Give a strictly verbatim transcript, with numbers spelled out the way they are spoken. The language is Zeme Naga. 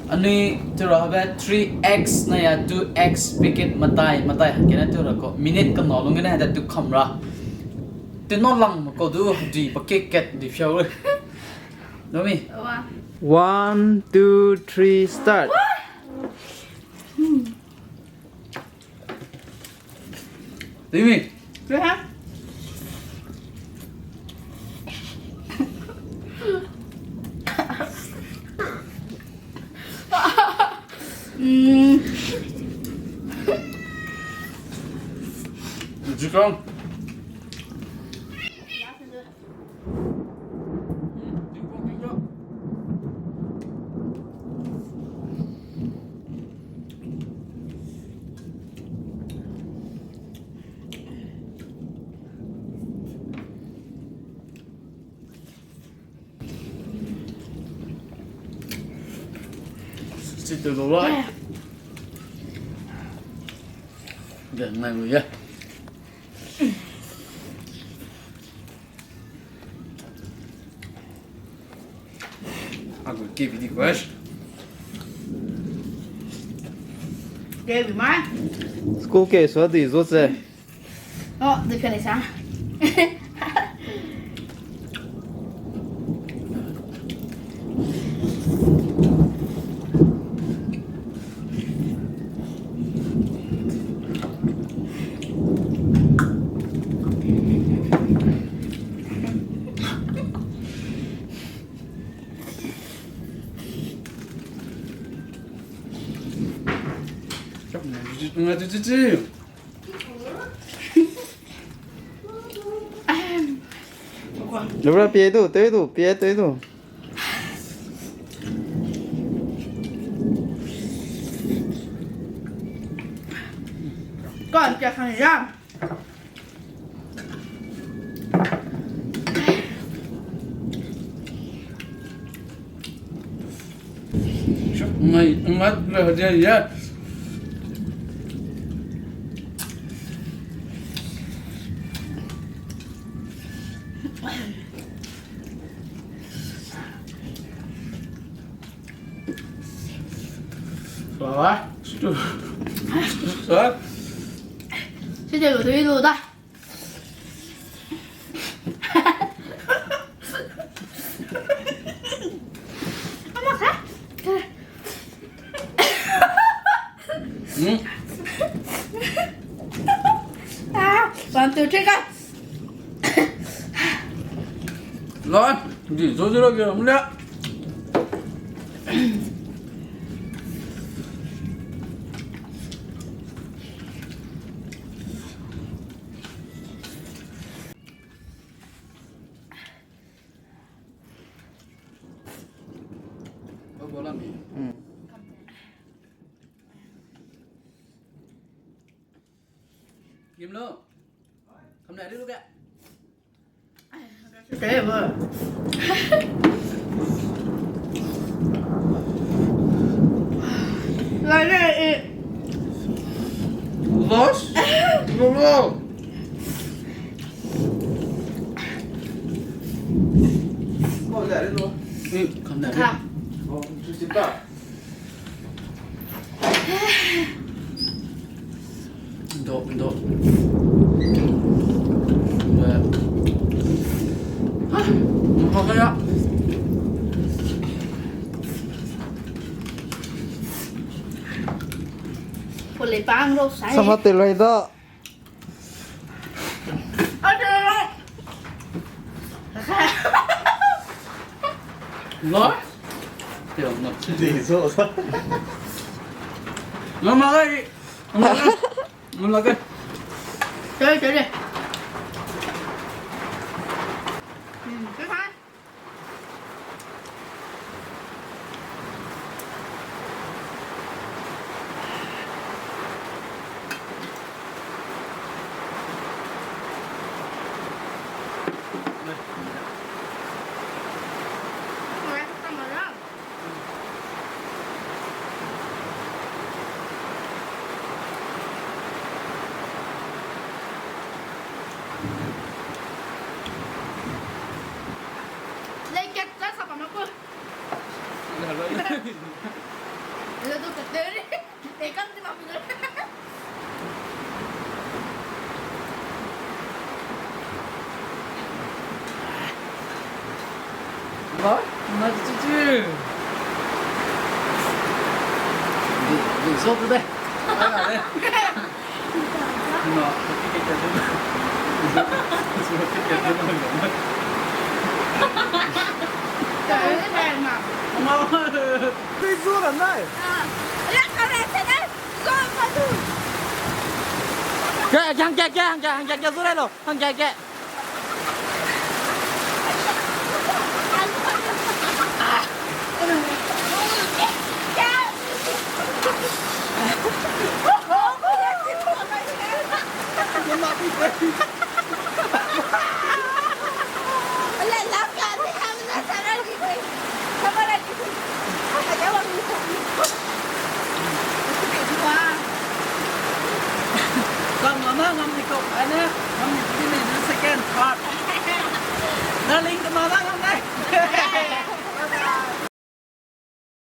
Anui tura habe three X na ya two X packet matai, matai hangkene tura ko minute kena lung gene hade tu kham ra. Tu no lang ko du dui packet kat dui fiau re. Nomi. One, two, three, start. Dimi. Jikang. Sitelo wa. Ga ngai lu ya. Aku kebi di kuas. Kebi mai. School ke so di zo se. Oh, di kale sa. Lura pie du, tei du, pie tei du. Kan pia kan ya. Ngai, ngai, ngai, ya. Sua, sua. Sua. Sua, sua, sua. One, two, three, go. Lan, di, zo, zo, zo, zo, zo. Gimlo. Kam na ri lu ke. Los. Lo, lo. Kam na ri. Kam. Ndo, ndo. Hah, ndo kaya. Pole pang ro sai. Sama te lai da. Lo? Lo ma gai. Lo ma gai. Chale, chale. Zo de. Ke, ke, ke, ke, ke, ke, ke, hang ke, ke, zu rai lo, hang ke, ke. Kam mana ngam ni kau, ane, ngam ni kau ne, second, third. Darling, kam mana ngam nai.